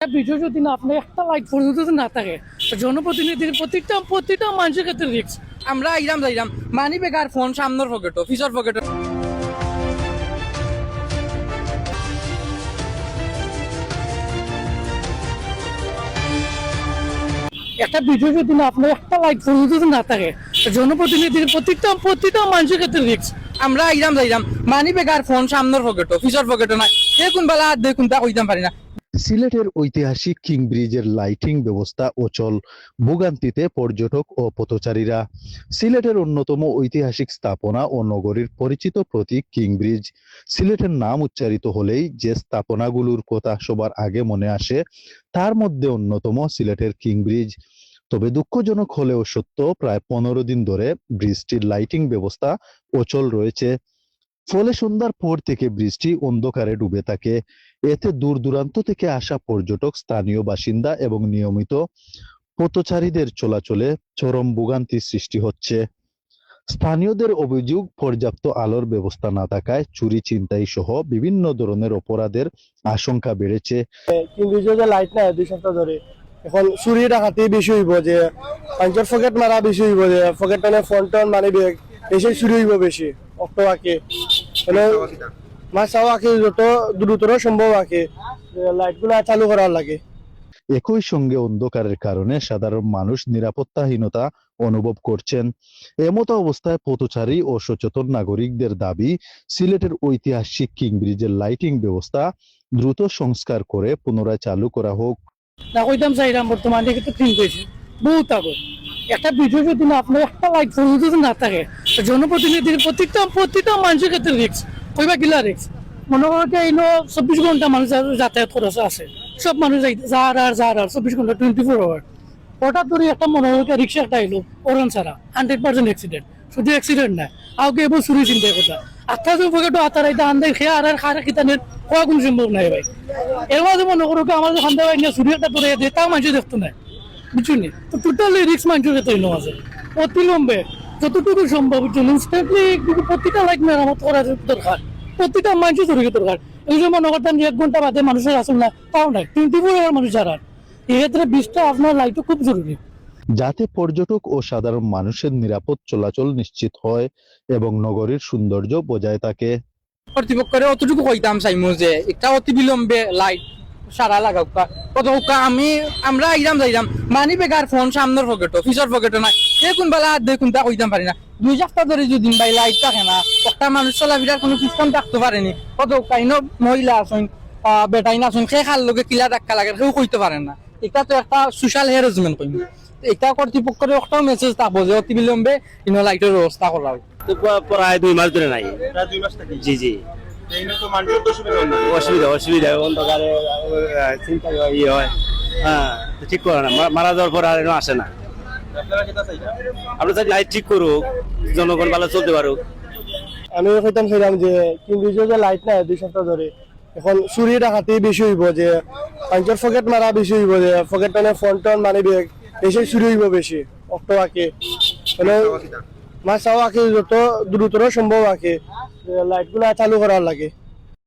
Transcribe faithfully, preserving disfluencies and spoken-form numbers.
একটা ভিডিও যদি না, আপনার একটা লাইট পর্যন্ত যদি না থাকে, তো জনপ্রতিনিধির প্রত্যেকটা, প্রত্যেকটা মানুষের ক্ষেত্রে রিস্ক। আমরা আইরাম যাইরাম, মানি ব্যাগ আর ফোন সামনের পকেটো, পিছর পকেটো। একটা ভিডিও যদি না, আপনার একটা লাইট পর্যন্ত যদি না থাকে, তো জনপ্রতিনিধির প্রত্যেকটা, প্রত্যেকটা মানুষের ক্ষেত্রে রিস্ক। আমরা আইরাম যাইরাম, মানি ব্যাগ আর ফোন সামনের পকেটো, পিছর পকেটো নাই, কে কোন বেলা আর দে কোনটা কইতাম পারি না। সিলেটের ঐতিহাসিক কিং ব্রিজের লাইটিং ব্যবস্থা অচল, ভোগান্তিতে পর্যটক ও পথচারীরা। সিলেটের অন্যতম ঐতিহাসিক স্থাপনা ও নগরীর পরিচিত প্রতীক কিং ব্রিজ। সিলেটের নাম উচ্চারিত হলেই যে স্থাপনাগুলোর কথা সবার আগে মনে আসে, তার মধ্যে অন্যতম সিলেটের কিং ব্রিজ। তবে দুঃখজনক হলেও সত্য, প্রায় পনেরো দিন ধরে ব্রিজটির লাইটিং ব্যবস্থা অচল রয়েছে। ফলে সন্ধ্যার পর থেকে ব্রিজটি অন্ধকারে ডুবে থাকে। এতে দূর দূরান্ত থেকে আসা পর্যটক, স্থানীয় বাসিন্দা এবং নিয়মিত পথচারীদের চলাচলে চরম ভোগান্তির সৃষ্টি হচ্ছে। স্থানীয়দের অভিযোগ, পর্যাপ্ত আলোর ব্যবস্থা না থাকায় চুরি, ছিনতাই সহ বিভিন্ন ধরনের অপরাধের আশঙ্কা বেড়েছে। কিং ব্রিজে যে লাইট নাই দুই সপ্তাহ ধরে, এখন চুরি ডাকাতি বেশি হইব, যে পাঞ্চর পকেট মারা বেশি হইব, যে পকেট মানে ফোন টোন, মানি ব্যাগ, বেশি চুরি হইব বেশি। অক্টো আঁকে মানে মাসাও আঁকে যত দ্রুততর সম্ভব আঁকে, যে লাইটগুলো চালু করার লাগে। একই সঙ্গে অন্ধকারের কারণে সাধারণ মানুষ নিরাপত্তাহীনতা অনুভব করছেন। এমতো অবস্থায় পথচারী ও সচেতন নাগরিকদের দাবি, সিলেটের ঐতিহাসিক কিং ব্রিজের লাইটিং ব্যবস্থা দ্রুত সংস্কার করে পুনরায় চালু করা হোক। না কইতাম চাইরাম, বর্তমানে কিন্তু ঠিক হয়েছে, বহুত আগর। একটা ভিডিও যদি না, আপনার একটা লাইট পর্যন্ত যদি না থাকে, তো জনপ্রতিনিধির প্রত্যেকটা, প্রত্যেকটা মানুষের ক্ষেত্রে রিস্ক। কইবা কিলা রিস্ক? মনে করো যে এইনো চব্বিশ ঘন্টা মানুষ যা-, যাতায়াত করে আছে, সব মানুষ যাই-, যার আর যার আর চব্বিশ ঘন্টা, টোয়েন্টি ফোর আওয়ার। হঠাৎ করে একটা মনে হলো কি রিক্সা একটা আইলো, হর্ন ছাড়া, হান্ড্রেড পার্সেন্ট অ্যাক্সিডেন্ট। শুধু অ্যাক্সিডেন্ট না, কাউকে এবার চুরি চিন্তা কথা। আত্মা তুমি পকেটো আত্মা রাইতে আন্দাই খেয়ে আর আর খারে খিতানের খোয়া কোনো সম্ভব নাই ভাই। এর মাঝে মনে করো কি আমার যে খান্দা ভাই নিয়ে চুরি একটা ধরে দিয়ে তাও মানুষ দেখতো না, বুঝছো নি? তো টোটালি রিক্স মানুষের ক্ষেত্রে হইলো মাঝে। অতিলম্বে যতটুকু সম্ভব, বুঝছো, ইনস্ট্যান্টলি কিন্তু প্রতিটা লাইট মেরামত করার দরকার, প্রতিটা মানুষের জরুরি দরকার। এই যে মনে করতাম যে এক ঘন্টা বাদে মানুষের আসল না, তাও নাই, টোয়েন্টি ফোর আওয়ার মানুষ যারা, এক্ষেত্রে ব্রিজটা আপনার লাইটও খুব জরুরি। যাতে পর্যটক ও সাধারণ মানুষের নিরাপদ চলাচল নিশ্চিত হয় এবং নগরীর সৌন্দর্য বজায় থাকে। কর্তৃপক্ষরে অতটুকু কইতাম চাইমু যে একটা অতি বিলম্বে লাইট সারা লাগাউক্কা। কত উক্কা আমি, আমরা আইরাম যাইরাম, মানি ব্যাগ আর ফোন সামনের পকেটো, পিছর পকেটো নাই, কে কোন বেলা আর দে কোনটা কইতাম পারি না। দুই সপ্তাহ ধরে যদি ভাই লাইট থাকে না, একটা মানুষ চলাফেরার কোনো সিস্টেম থাকতে পারেনি। কত উক্কা ইনো মহিলা আছইন, আহ, বেটাইন আছইন, কে কার লগে কিলা ধাক্কা লাগে, কেউ কইতে পারে না। এটা তো একটা সোশ্যাল হ্যারাসমেন্ট কইমু। তো এটা কর্তৃপক্ষরে একটাও মেসেজ থাকবো যে অতি বিলম্বে ইনো লাইটের ব্যবস্থা করা হোক। তো প্রা-, প্রায় দুই মাস ধরে নাই। প্রায় দুই মাস থাকি? জি, জি। এই নিয়ে তো মানুষের তো সুবিধা হয় না। অসুবিধা, অসুবিধা, অন্ধকারে, আহ, চিন্তা হয়, ইয়ে হয়। হ্যাঁ, তো ঠিক করে না, মা-, মারা যাওয়ার পর আর এনে আসে না। আপনারা কিতা চাইতা? আমরা চাই লাইট ঠিক করুক, জনগণ ভালো চলতে পারুক। আমি কইতাম চাইলাম যে কিং ব্রিজে যে লাইট নাই দুই সপ্তাহ ধরে, এখন চুরি ডাকাতি বেশি হইব, যে পাঞ্চর পকেট মারা বেশি হইব, যে পকেট মানে ফোন টোন, মানি ব্যাগ, বেশি চুরি হইব বেশি। অক্টো আঁকে মানে মাসাও আঁকে যত দ্রুততর সম্ভব আঁকে, যে লাইটগুলা চালু করার লাগে।